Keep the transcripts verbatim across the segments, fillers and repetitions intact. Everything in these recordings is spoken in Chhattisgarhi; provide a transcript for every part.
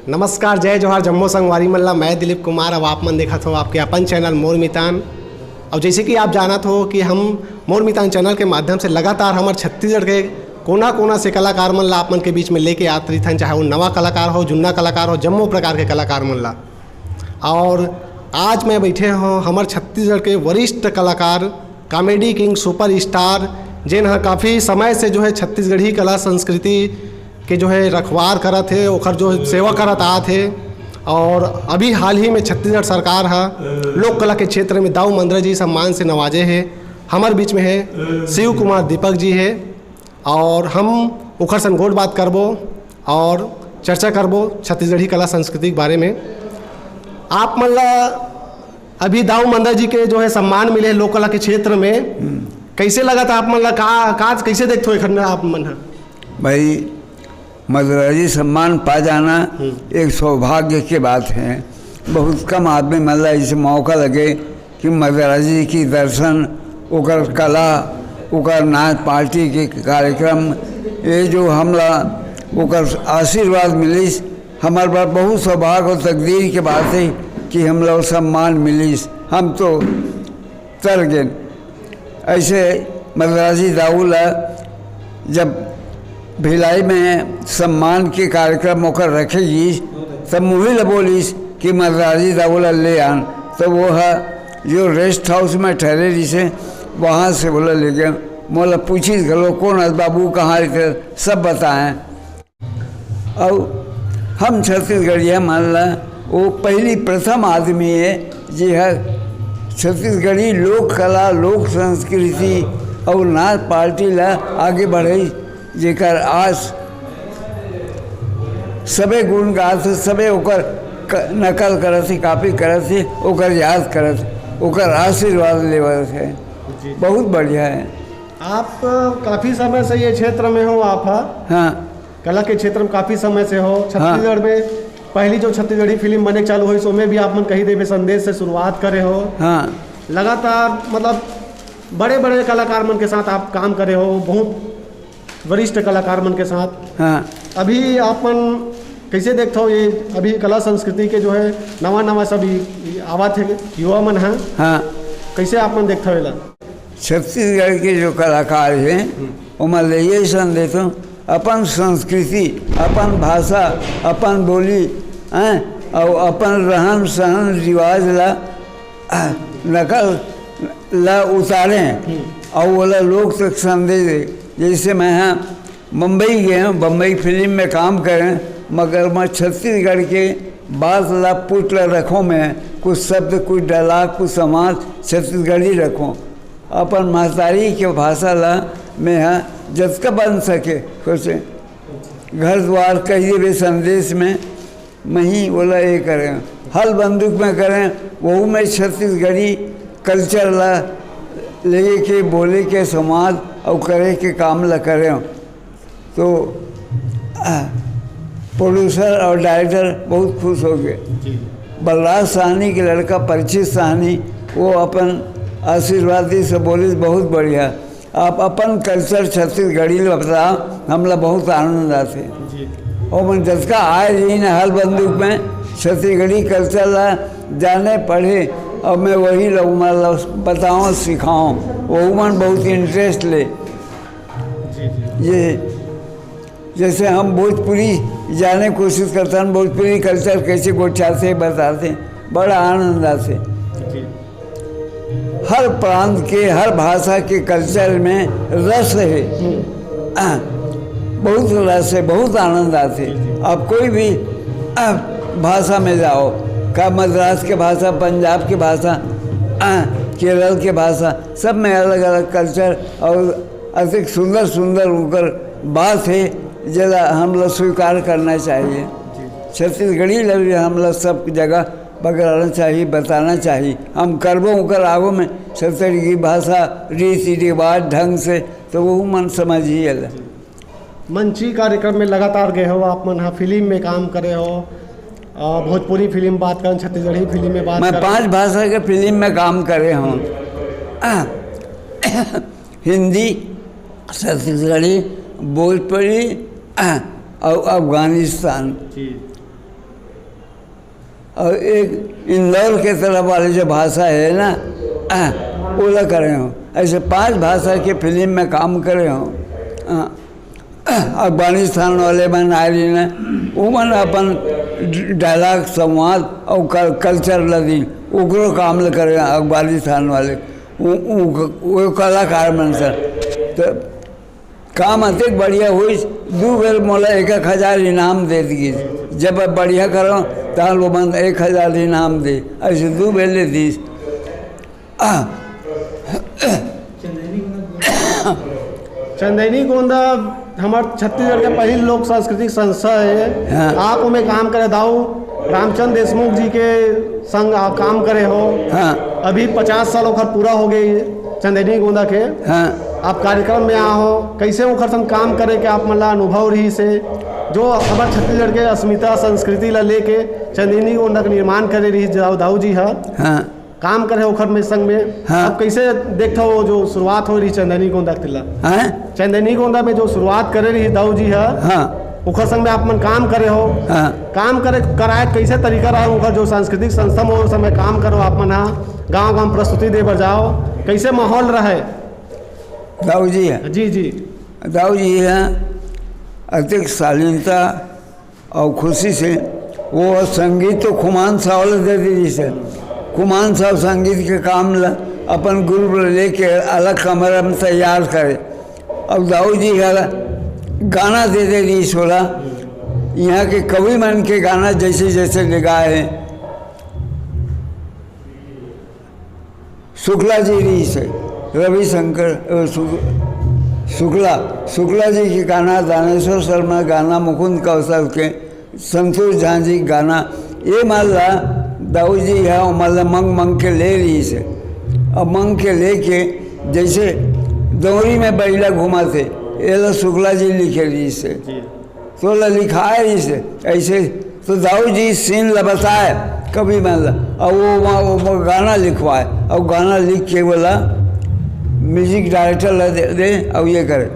नमस्कार, जय जोहार, जम्मो संगवारी मन ला। मैं दिलीप कुमार, अब आप मन देखत हो आपके अपन चैनल मोर मितान। और जैसे कि आप जानत हो कि हम मोर मितान चैनल के माध्यम से लगातार हमर छत्तीसगढ़ के कोना कोना से कलाकार मन ला आप मन के बीच में लेके आत रहिथन, चाहे वो नवा कलाकार हो, जुन्ना कलाकार हो, जम्मो प्रकार के कलाकार मन ला। और आज मैं बैठे हो हमर छत्तीसगढ़ के वरिष्ठ कलाकार, कॉमेडी किंग, सुपर स्टार, जेन ह काफ़ी समय से जो है छत्तीसगढ़ी कला संस्कृति के जो है रखवार करत हे, ओकर जो सेवा करत आत हे। और अभी हाल ही में छत्तीसगढ़ सरकार ह लोक कला के क्षेत्र में दाऊ मंदरा जी सम्मान से नवाजे हे। हमर बीच में है शिव कुमार दीपक जी है। और हम ओखर संग गोठ बात करबो और चर्चा करबो छत्तीसगढ़ी कला संस्कृति के बारे में। आप मन ला अभी दाऊ मंदरा जी के जो है सम्मान मिले लोक कला के क्षेत्र में, कैसे लगत आप मन ला? का, का कैसे देखथो एखर में आप मन ह? भाई, मंदरा जी सम्मान पा जाना हम्म। एक सौभाग्य के बात है। बहुत कम आदमी मन ला इसे मौका लगे कि मंदरा जी की दर्शन, ओकर कला, ओकर नाच पार्टी के कार्यक्रम, ये जो हमला ओकर आशीर्वाद मिलिस, हमर बर बहुत सौभाग्य और तकदीर के बात है कि हमला वो सम्मान मिलिस। हम तो तर गेन। ऐसे मंदरा जी दाऊ ला जब भिलाई में सम्मान के कार्यक्रम ओकर रखे गीस, तब मुही ला बोलिस कि मंदरा जी दाऊ ला ले आन। तो वो ह जो रेस्ट हाउस में ठहरे रिसे, वहाँ से बोला ले गए। मोला पूछिस घलो, "कौन है बाबू, कहाँ रहते?" सब बताएं। अउ हम छत्तीसगढ़िया मन ला वो पहली प्रथम आदमी है जे ह छत्तीसगढ़ी लोक कला, लोक संस्कृति अउ नाच पार्टी ला आगे बढ़ाई, जेकर आस सबे गुण गात हे, सबे ओकर क-, नकल करत हे, कॉपी करत हे, ओकर याद करत हे, ओकर आशीर्वाद लेवत हे। जी। बहुत बढ़िया है। आप काफ़ी समय से ये क्षेत्र में हो, आप ह? हाँ। कला के क्षेत्र में काफ़ी समय से हो। हाँ। छत्तीसगढ़ में पहली जो छत्तीसगढ़ी फिल्म बने चालू होइस, ओमे भी आप मन कही देवे संदेश से शुरुआत करे हो। हाँ। लगातार, मतलब, बड़े-बड़े कलाकार मन के साथ आप काम करे हो, बहुत वरिष्ठ कलाकार मन के साथ। हाँ। अभी आप मन कैसे देखथो ये अभी कला संस्कृति के जो है नवा-नवा सब ये, ये आवत है युवा मन ह? हाँ। कैसे आप मन देखथो एला? छत्तीसगढ़ के जो कलाकार हैं, हम्म। ओमा ले ये संदेश हूँ, अपन संस्कृति, अपन भाषा, अपन बोली, हैं, और अपन रहन सहन रिवाज ला, आ, नकल ला उतारें हम्म। और ओला लोग तक संदेश दे। जैसे मैं यहाँ बम्बई गए हूँ, बम्बई फिल्म में काम करें, मगर मैं छत्तीसगढ़ के बात ला पुट ला रखों, मैं कुछ शब्द, कुछ डायलॉग, कुछ समाज छत्तीसगढ़ी रखों। अपन महतारी के भाषा ला मैं ह जतका बन सके, सोचे घर द्वार कही देवे संदेश में, मही ओला ये करें, हल बंदूक में करें, वहू में छत्तीसगढ़ी कल्चर ला लेके बोले के समाज और करे के काम ला करें। तो, आ, प्रोड्यूसर और डायरेक्टर बहुत खुश हो गए। जी। बलराज साहनी के लड़का परीक्षित साहनी, वो अपन आशीर्वाद दी से बोलिस, "बहुत बढ़िया, आप अपन कल्चर छत्तीसगढ़ी ल बताओ, हमला बहुत आनंद आथे।" जी। और मन जतका आए रही न हल बंदूक में, छत्तीसगढ़ी कल्चर ला जाने पढ़े, और मैं वही लोग मतलब बताओ, सिखाओ, वो मन बहुत इंटरेस्ट ले। जी, जी। ये जैसे हम भोजपुरी जाने कोशिश करते हैं, भोजपुरी कल्चर कैसे गोठियाते, बताते, बड़ा आनंद आते। जी। हर प्रांत के, हर भाषा के कल्चर में रस है। हम्म। आ, बहुत रस है, बहुत आनंद आते। जी, जी। आप कोई भी, आ, भाषा में जाओ, का मद्रास के भाषा, पंजाब के भाषा, आ, केरल के भाषा, सब में अलग-अलग कल्चर और अतिक सुंदर सुंदर उनकर बात है, जेला हम लोग स्वीकार करना चाहिए। जी। छत्तीसगढ़ी ला भी हम लोग सब जगह पकड़ाना चाहिए, बताना चाहिए। हम करबो उनकर आगो में छत्तीसगढ़ी भाषा, रीति रिवाज, ढंग से, तो वो मन समझिए ला। जी। मंची कार्यक्रम में लगातार गए हो आप मन, हाँ, फिल्म में काम करे हो, अ, भोजपुरी फिल्म बात करन, छत्तीसगढ़ी फिल्म में बात मैं करन। पांच भाषा के फिल्म में काम करे हूँ। हिंदी, छत्तीसगढ़ी, भोजपुरी, और अफगानिस्तान। जी। और एक इंदौर के तरफ वाली जो भाषा है ना, ओला करे हों। ऐसे पांच भाषा के फिल्म में काम करे हों। अफगानिस्तान वाले मन आए रहिन, उमन अपन डायलॉग, संवाद और कल-, कल्चर ल दिन, ओकरो काम ल करे अफगानिस्तान वाले। उ, उ, वो कलाकार मन से। तो काम अतेक बढ़िया होइस, दू बेर मोला एक एक हजार इनाम दे दिस। जब बढ़िया करो, तहाँ लोगन एक हजार इनाम दे, ऐसे दू बेर ले दिस। आ, चंदैनी गोंदा हमार छत्तीसगढ़ के पहिल लोक सांस्कृतिक संस्था है। हाँ। आप ओमे काम करे दाऊ रामचंद देशमुख जी के संग आप काम करे हो। हाँ। अभी पचास साल ओकर पूरा हो गई चंदैनी गोंदा के। हाँ। आप कार्यक्रम में आ हो, कैसे ओकर संग काम करे के आप मन ला अनुभव रहिस हे, जो हमार छत्तीसगढ़ के अस्मिता संस्कृति ला लेके चंदैनी गोंदा के निर्माण करे रहिस दाऊ, दाऊ जी हा। हाँ। काम करे ओखर में संग में। हाँ। अब कैसे देखता हो जो शुरुआत हो रही चंदैनी गोंदा के तिल्ला? हैं? चंदैनी गोंदा में जो शुरुआत करे रही दाऊ जी हा, हाँ। ओखर संग में आप मन काम करे हो। हाँ। काम करे कराए कैसे तरीका रहा ओखर जो सांस्कृतिक संस्था में ओ समय काम करो आप मन हा, गांव गांव प्रस्तुति दे बर जाओ, कैसे माहौल रहे? दाऊ जी है। जी जी। दाऊ जी है, अतिक शालीनता और खुशी से वो संगीत तो खुमान साहब ला दे दी से। खुमान साहब संगीत के काम ला अपन ग्रुप ला लेके अलग कमरा में तैयार करे। अब दाऊ जी का गाना दे दे रही सोला, यहाँ के कवि मन के गाना जैसे जैसे ले गाए हैं। शुक्ला जी रहिस हे, रविशंकर, अ, शु-, शुक्ला, शुक्ला जी के गाना, दानेश्वर शर्मा गाना, मुकुंद कौशल के, संतोष झा जी गाना, ये मन ला दाऊ जी हा, मन ला मंग मंग के ले रहिस हे। अब मंग के लेके जैसे दौरी में बैला घुमाथे, ये ला शुक्ला जी लिखे रहिस हे। जी। तो ला लिखाए रहिस हे, ऐसे तो दाऊ जी सीन ला बताए कवि मन ला, और वो, वो, वो गाना लिखवाए, और गाना लिख के बोला म्यूजिक डायरेक्टर ला दे, दे और ये करे।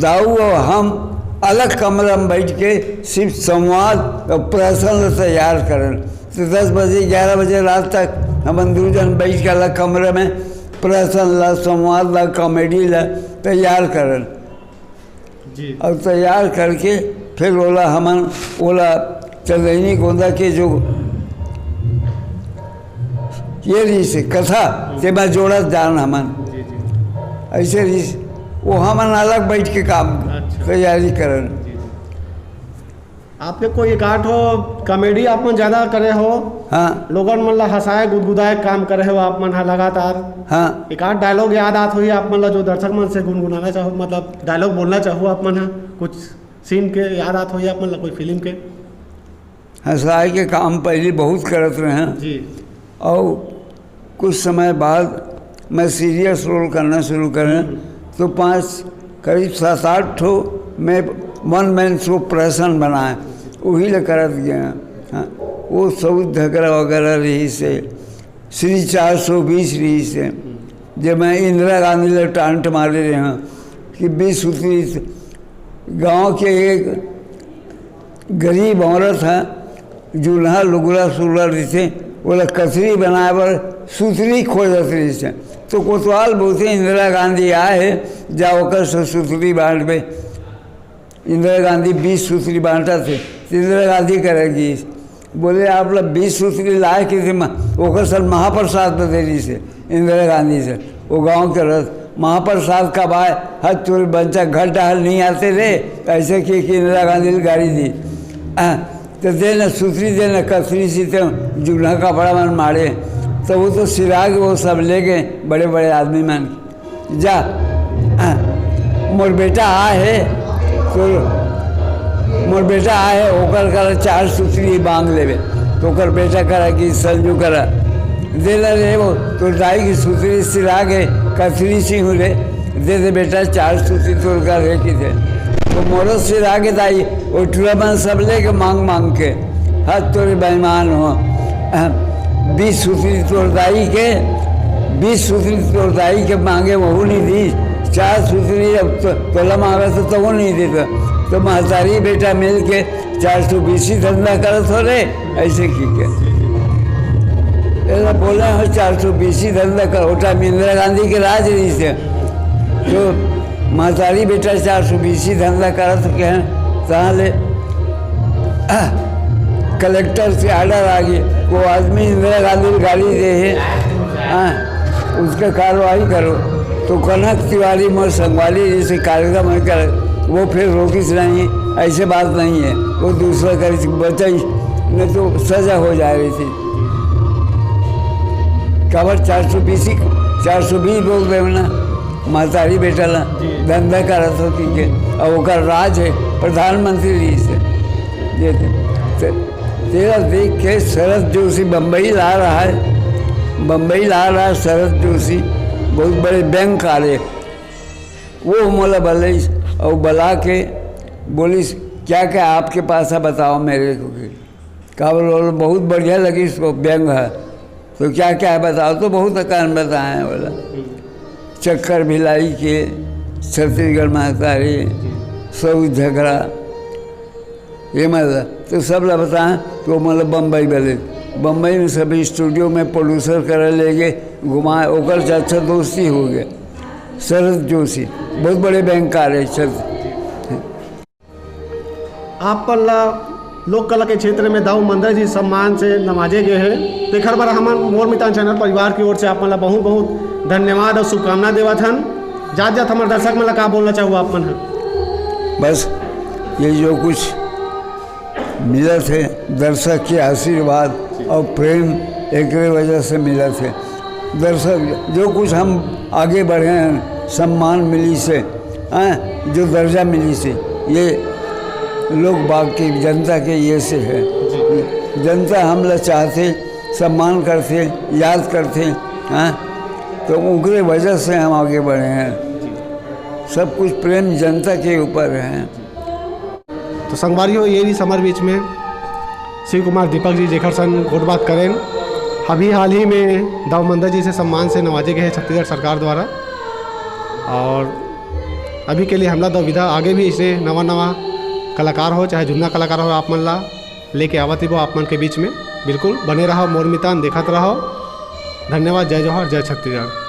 दाऊ और हम अलग कमरा में बैठ के सिर्फ संवाद और प्रहसन ला तैयार करन। तो दस बजे, ग्यारह बजे रात तक हमन दू जन बैठ के अलग कमरा में प्रहसन ला, संवाद ला, कॉमेडी ला तैयार करन। जी। और तैयार करके फिर ओला हमन, ओला चंदैनी गोंदा के जो ये रहिस हे कथा, तेमा जोड़त जान हमन। जी जी। ऐसे रहिस, वो हमन अलग बैठ के काम, अच्छा। तैयारी करन। जी जी। आपके कोई एक आठ हो कॉमेडी आप मन ज्यादा करे हो? हाँ। लोगन मन ला हंसाए गुदगुदाए काम करे हो आप मन हा लगातार। हाँ। एक आध डायलॉग याद आत होही आप मन ला जो दर्शक मन से गुनगुनाना चाहो, मतलब डायलॉग बोलना चाहो आप मन हा, कुछ सीन के याद आत होही आप मन ला कोई फिल्म के? हंसाए के काम पहले बहुत करत रहे हैं। जी। और कुछ समय बाद मैं सीरियस रोल करना शुरू करें, तो पाँच, करीब सात आठ ठो मैं वन मैन शो प्रहसन बनाए, वही ले करत गए हैं। हाँ, वो सऊद धकरा वगैरह रहिस हे, श्री चार सौ बीस रहिस हे, जब मैं इंदिरा गांधी ले टांट मारे रहे हैं कि बीस सूत्री गांव के एक गरीब औरत है, जुल्हा लुगरा सुगरा रहिथे, ओला कथरी बनाए बर सुतरी खोजत रहिथे। तो कोतवाल बोलथे, "इंदिरा गांधी आए हे, जा ओकर से सुतरी बांटबे।" इंदिरा गांधी बीस सुतरी बांटत हे, तो इंदिरा गांधी करा गिस, बोले, "आप ला बीस सुतरी लाए के थे, म-, ओकर सन महाप्रसाद दे रहिस हे इंदिरा गांधी से।" वो गांव के रथ महाप्रसाद का बाय, "हद तोर बच्चा घर डहर नहीं आते रे," ऐसे कि, कि इंदिरा गांधी ने गाड़ी दी। आ, तो दे न सुतरी, दे न कथरी सी, तो जुल्हा कपड़ा मन मारे, तो वो तो सिराग वो सब ले गए बड़े बड़े आदमी मन। "जा, आ, मोर बेटा आ हे, तो मोर बेटा आ हे, ओकर करा चार सुतरी बांध लेबे।" तो ओकर बेटा करा कि संजू करा, "दे ला रे, वो तोर दाई की सुतरी सिराग हे, कथरी सी हूँ रे, दे दे बेटा, चार सुतरी तोर करा हे कि दे।" तो मोरो सिराग हे दाई, वो टुरा मन सब लेके मांग मांग के, "हद तोरे बेईमान हो, बीस सुतरी तोर दाई के, बीस सुतरी तोर दाई के मांगे, वहू नहीं दी, चार सुतरी अब तो, तोला मांगा तो, तो वो नहीं देता।" तो महतारी बेटा मिल के चार सौ बीस ही धंधा करत हो रे, ऐसे की के। एला बोले हो चार सौ बीसी धंधा कर, ओटा में इंदिरा गांधी के राज रहिस हे। तो महतारी बेटा चार सौ बीसी धंधा करत के हैं, तहाँ ले, आ, कलेक्टर से ऑर्डर आ गए, वो आदमी इंदिरा गांधी को गाली दे है, हाँ, उसका कार्रवाई करो। तो कनक तिवारी मोर संगवारी जैसे कार्यक्रम है कर, वो फिर रोकिस नहीं, ऐसे बात नहीं है, वो दूसरा कर बचाई, नहीं तो सजा हो जा रही थी। काबर चार सौ बीसी, चार सौ बीस बोल रहे हो ना, महतारी बेटा ला जी। धंधा करत हो कि के, और ओकर राज है, प्रधानमंत्री जी से। ये तो, ते-, तेरा देख के शरद जोशी बम्बई ला रहा है, बम्बई ला रहा है शरद जोशी, बहुत बड़े बैंक वाले। वो मोला बलइस और बला के बोलिस, "क्या क्या आपके पास है, बताओ मेरे को।" काबर बोलो, बहुत बढ़िया लगिस वो व्यंग है। तो क्या क्या है बताओ, तो बहुत अकान बताए हैं बोला। चक्कर भिलाई के, छत्तीसगढ़ महतारी, सऊ झगड़ा, ये मतलब, तो सब ला बताए, तो मतलब बम्बई वाले, बम्बई में सभी स्टूडियो में प्रोड्यूसर करे ले गए, घुमाए, ओकर से अच्छा दोस्ती हो गया। शरद जोशी बहुत बड़े बैंकर है, शरद। आप मन ला लोक कला के क्षेत्र में दाऊ मंदा जी सम्मान से नवाजे गए हैं, तेखर बर हमन मोर मितान चैनल परिवार की ओर से आप मन ला बहुत बहुत धन्यवाद और शुभकामना देवत हन। जात जात हमर दर्शक मन ला का बोलना चाहू आप मन ह? बस ये जो कुछ मिलत है, दर्शक के आशीर्वाद और प्रेम, एकरे वजह से मिलत है। दर्शक, जो कुछ हम आगे बढ़े हैं, सम्मान मिली से, हैं, जो दर्जा मिली से, ये लोग बाग की जनता के ये से है। जनता हमला चाहते, सम्मान करते, याद करते, हैं, तो उनके वजह से हम आगे बढ़े हैं। सब कुछ प्रेम जनता के ऊपर है। तो संगवारी हो, ये रहिस हमर बीच में शिव कुमार दीपक जी, जेकर संग गोठ बात करेन। अभी हाल ही में दाऊ मंदा जी से सम्मान से नवाजे गए हैं छत्तीसगढ़ सरकार द्वारा। और अभी के लिए हमला दो विदा, आगे भी ऐसे नवा नवा कलाकार हो, चाहे जुन्ना कलाकार हो, आप मन ला लेके आवत ही वो आप मन के बीच में। बिल्कुल बने रहो मोर मितान, देखत रहो। धन्यवाद। जय जोहार, जय छत्तीसगढ़।